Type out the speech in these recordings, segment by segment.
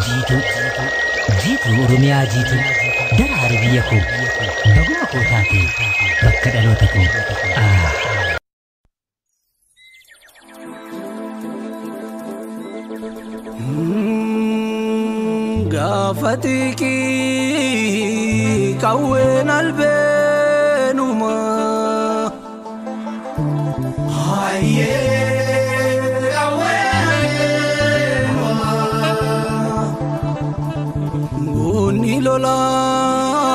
Jiituu jiituu Oromiyaa jiituu daraare biyya koo baguma koo taate bakka dhaloota koo. Gaafa xiiqii qawween albeenuma. Goonni lolaaf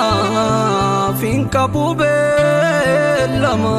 hin qabu beellama.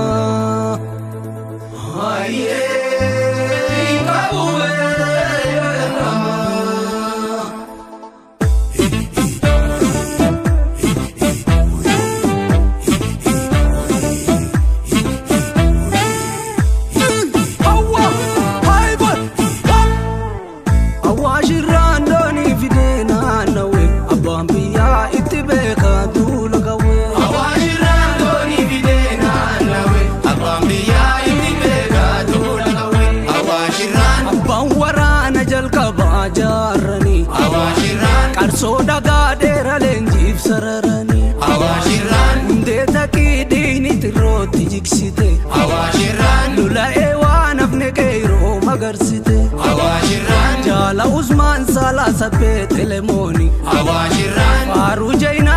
Awaashirraan doonii fidee naannawee abbaan biyyaa itti beekaa duula qawwee. Awaashirraan doonii fidee naannawee abbaan biyyaa itti beekaa duula qawwee. Awaashirraan Abbaan waraana jalqabaa jaarranii Awaashirraan qarsoo dhagaa dheeraa leenjiif sararanii Awaashirraan hundee taqii dhiini xirrootti jigsite Awaashirraan lola'ee waan hafne qeeroo magarsite Awaashirraan jaala Usmaan Saalaa sabbee telemooni Awaashirraan faaruu jaynaa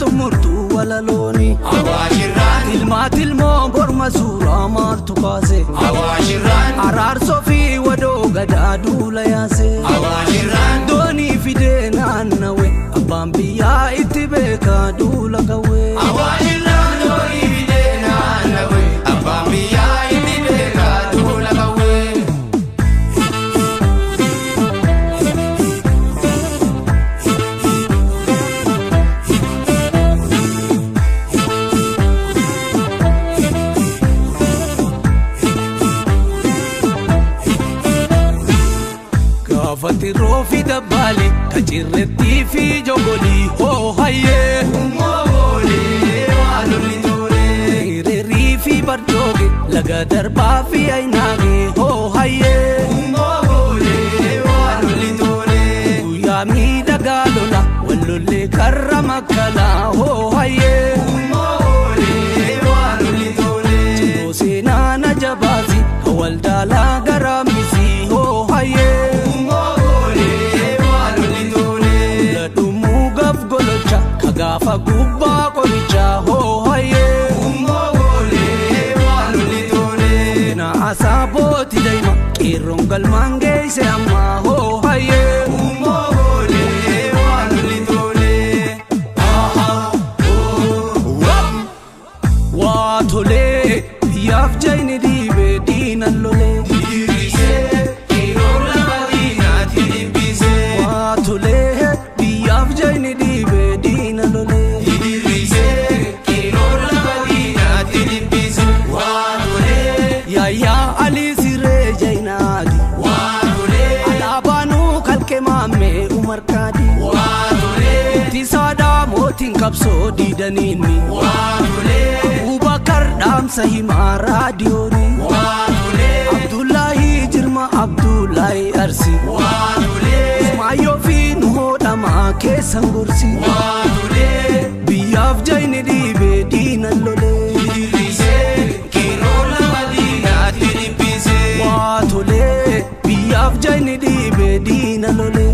xumurtuu walalooni Awaashirraan tilmaa tilmoo morma suuraa maaltu kaase Awaashirraan araarsoo fi wadoo gadaa duula yaase Awaashirraan doonii fidee naannawe abbaan biyyaa itti beekaa duula qawwee. Awaashirraan doonii fidee naannawee abbaan biyyaa itti beekaa duula qawwee. Gaafa tirroo fi dabbaali kacirrettii fi jogolii hoo hayyee. Moolee waan lolli tolee. Hiriirii fi bardooge laga darbaa fi ayinaage hoo hayyee. Moolee waan lolli tolee. Guyyaa miidhagaa lola wallollee karra makkalaa hoo hayyee. Moolee waan lolli tolee. Cimmoo seenaa na jabaasi ka waldaalaa garaamisi hoo hayyee. Moolee waan lolli tolee. Ladhumuu gaaf golocha ka gaafa gubbaa qorichaa hoo hayyee. Moolee waan lolli tolee. Na asaabooti daima qeerroon galmaan geesse ammaa hoo hayyee. Moolee waan lolli tolee. Waa tolee biyyaaf jayni dhiibee diinan lolee. Dhiirisee yeroo lafa diinaatti dhibbisee. Waa tolee biyyaaf jayni dhiibee diina lolee. Dhiirisee yeroo lafa diinaatti dhibbisee. Waa tolee Yaayyaa Alii Siree Jayinaati. waa tolee Alaabaanuu kalqee maammee Umar Kaadi. waa tolee Ittisaadhaa mootiin qabsoo diidaniinni. waa tolee Abubakar dhaamsa himaa raadiyooni. waa tolee Abdullahi Jirma Abdullahi Arsi. waa tolee Ismaayyoo fi Nuhoo dhamaa keessan gorsi. waa tolee. Biyyaaf jayni dhiibee diinan lolee. Dhiirisee yeroo lafa diinaatti dhibbisee. Waa tolee biyyaaf jayni dhiibee diina lolee.